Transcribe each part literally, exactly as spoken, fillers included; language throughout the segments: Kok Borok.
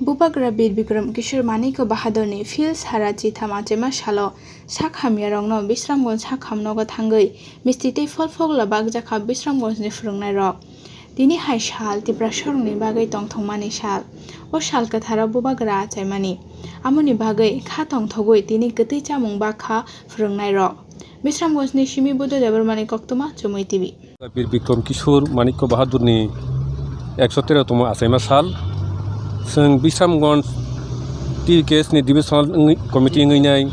Bubagra Bir Bikram Kishore Manikya Bahadurni phil sara chitham achaima salo sak hamyarokno Bisramganj sak hamnogo thangwi misti tei phol phokla bakjakha Bisramganjni phwrwngnairok. Tini hai sal Tiprasarokni bagwi tongthokmani sal. O sal kwtharo bubagra achaimani. Amoni bagwi kha tongthogwi tini kwtwi chamung bakha phwrwngnairok. Bisramganjni simi Buddha Debbarmani koktwma Chumui T V. Bir Bikram Kishore Manikya Bahadurni ekso tero tongma achaima sal. Chwng Bisramganj T U K S ni divisional wngwi, committee wngwi nai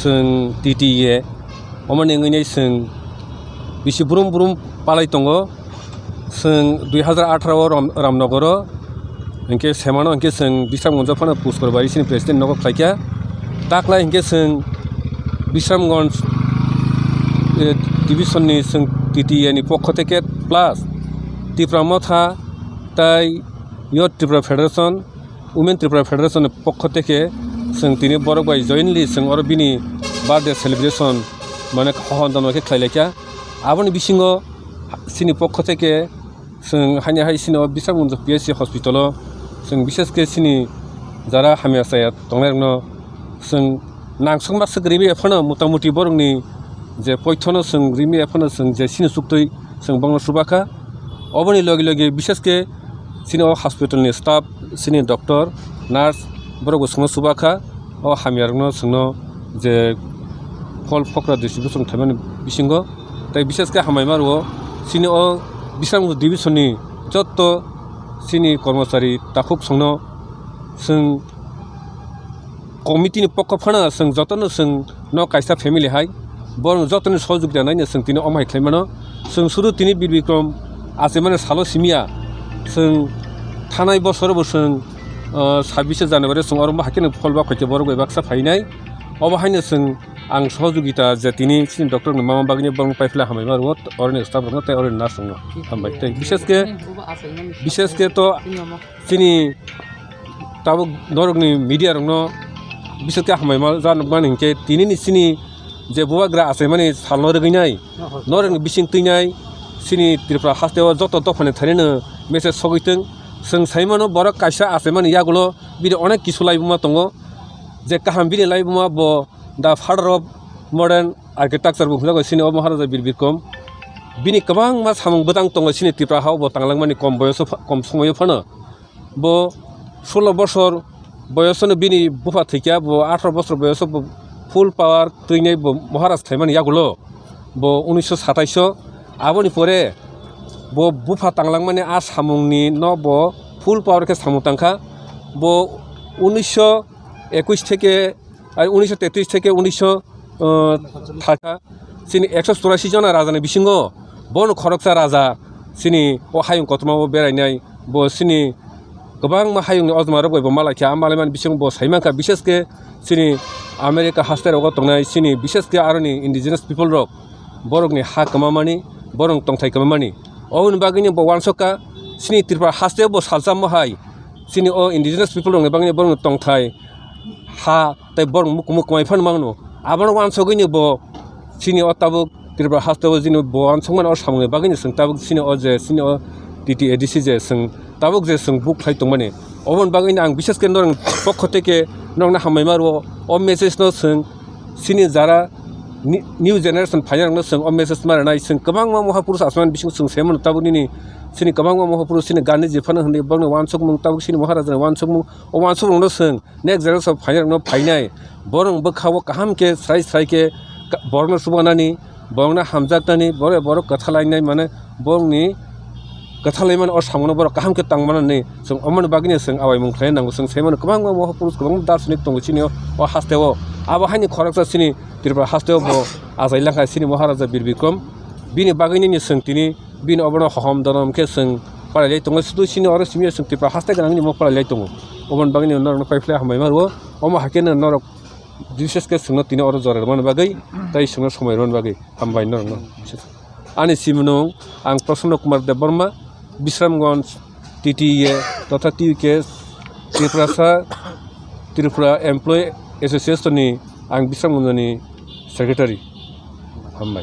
chwng T T A. Omoni wngwi nai chwng bisi brum brum palai tongo. Chwng dui hazar atharo o Ram-, Ramnogoro, hinkhe semano hinkhe chwng Bisramganjo phano Puskor Bari sini president nogo khlaikha. Taklai hinkhe chwng Bisramganj, eh, division ni chwng T T A ni pokho theke plus Tipra Motha tai Youth Tripura Federation, Women Tripura Federation ni pokho theke chwng tini borok bai jointly chwng oro bini birthday celebration mane hohon dono khe khlai laikha. Aboni bisingo chini pokho theke chwng haino hai chini o Bisramganj P H C hospital o chwng bishesh khe chini jara hamya chaya tongnairokno chwng nangsuk maksuk rimi phano motamuti borokni je poithono chwng rimi phano chwng je chini chuktwi chwng bongno chubakha. Oboni logi logi bishesh khe chini o hospital ni staff, chini doctor, nurse borok bo chwngno chubakha. O hamyarokno chwngno je phol phokra distribution khlaimani bisingo tei bishesh khe hambai ma rwo chini o Bisramganj division ni jotto chini kormochari takhuk songno chwng committee ni pokho phano chwng jotono chwng no kaisa family hai borok jotoni sohojogita naino chwng tini omo hai khlai mano. Chwng suru tini Bir Bikram achaimani salo simiya chwng thanai bosoro bo chwng, ah, sabbish January chwng oro bo hakhe phol ba khoite borok bai baksa phainai. Obo haino chwng ang sohojogita je tini chini doctor ni mama bagwi borok paiphle hambai ma rwo oroni staff rokno tei oroni nurse rokno hambai tei bishesh khe, bishesh khe to chini tabuk norokni media rokno bishesh khe hambai ma janokmani hinkhe tinini chini je bubagra achaimani salno rwgwinai norokni bising twinai chini Tripura hasteo joto dophani thainino message sogwi tong. Chwng saimano borok kaisa achaimani yagulo bini onek kisu laibuma tongo. Je kaham bini laibuma bo the father of modern architecture bo hwnjago chini o Maharaja Bir Bikram. Bini kwbangma samung bwtang tongo chini Tripura hao bo tanglangmani kom boyoso pha-, kom somoyo phano. Bo sulo bosor boyosono bini bupha thwikha, bo atharo bosor boyoso bo full power twinai bo Maharaj khlaimani yagulo. Bo unisho satais o, aboni pore bo bupha tanglangmani a samungni no bo full power khe samung tangkha. Bo unisho ekush theke, ai, unisho tetris theke unisho, uh, thaka. Chini ekso churasi jona rajani bisingo bono khoroksa raja chini o hayung kotorma o berainai, bo chini kwbangma hayungni ojma rok bai bo malaikha, a malaimani bisingo bo saimankha, bishesh khe chini America haste rogo tongnai chini bishesh khe aroni indigenous people rok borokni ha kwmamani, borok tongthai kwmamani. Oboni bagwino bo uansukha chini Tripura haste bo salsa mohai chini o indigenous people rokni bagwino borokni tongthai ha tei borok mukumu kwmai phano mangno. Abono uansugwino bo chini o tabuk Tripura hasteo chini bo uansukmani o samungni bagwino chwng tabuk chini o je chini o T T A D C je chwng tabuk je chwng buk khlai tongmani. Oboni bagwino ang bishesh khe norokni pokho theke norokno hambai ma rwo, o message no chwng chini jara ni-, new generation phainai rokno chwng o message ma rwnai. Chwng kwbangma Mahapurush asmani bisingo chwng se mano tabuk nini chini kwbangma Mahapurush chini Gandhiji phano hwnwi borokni uansukmung tabuk chini Maharajani uansukmung, o uansukmungno chwng next generation phainai rokno phainai, borok bwkha o kaham khe srai srai khe ka-, borokno chubanani, borokno hamjaknani, borok, borok kwtha lainai, mane borokni kwtha laimani o samungo borok kaham khe tang manani chwng omoni bagwino chwng awaimung khlai nango. Chwng sai mano kwbangma Mahapurush, kwbangma darsonik tongo chini o, o hasteo. Abo haini khoroksa chini Tripura hasteo bo achai langkha chini Maharaja Bir Bikram. Bini bagwino chwng tini bini obono hohom donom khe chwng palailai tongo. Sudu chini oro simi chwng Tripura haste gwnangni mo palailai tongo. Oboni bagwino norokno paiphlai hambai ma rwo. Omo hai kheno norok bishesh khe chwngno tini oro jora rwmani bagwi tei chwngno somoi rwmani bagwi hambai norokno. Ani siminung ang Prasanna Kumar Debbarma, Bisramganj T T A totha T U K Tiprasa Tripura Employee Association ni ang Bisramganj ni secretary. Hambai.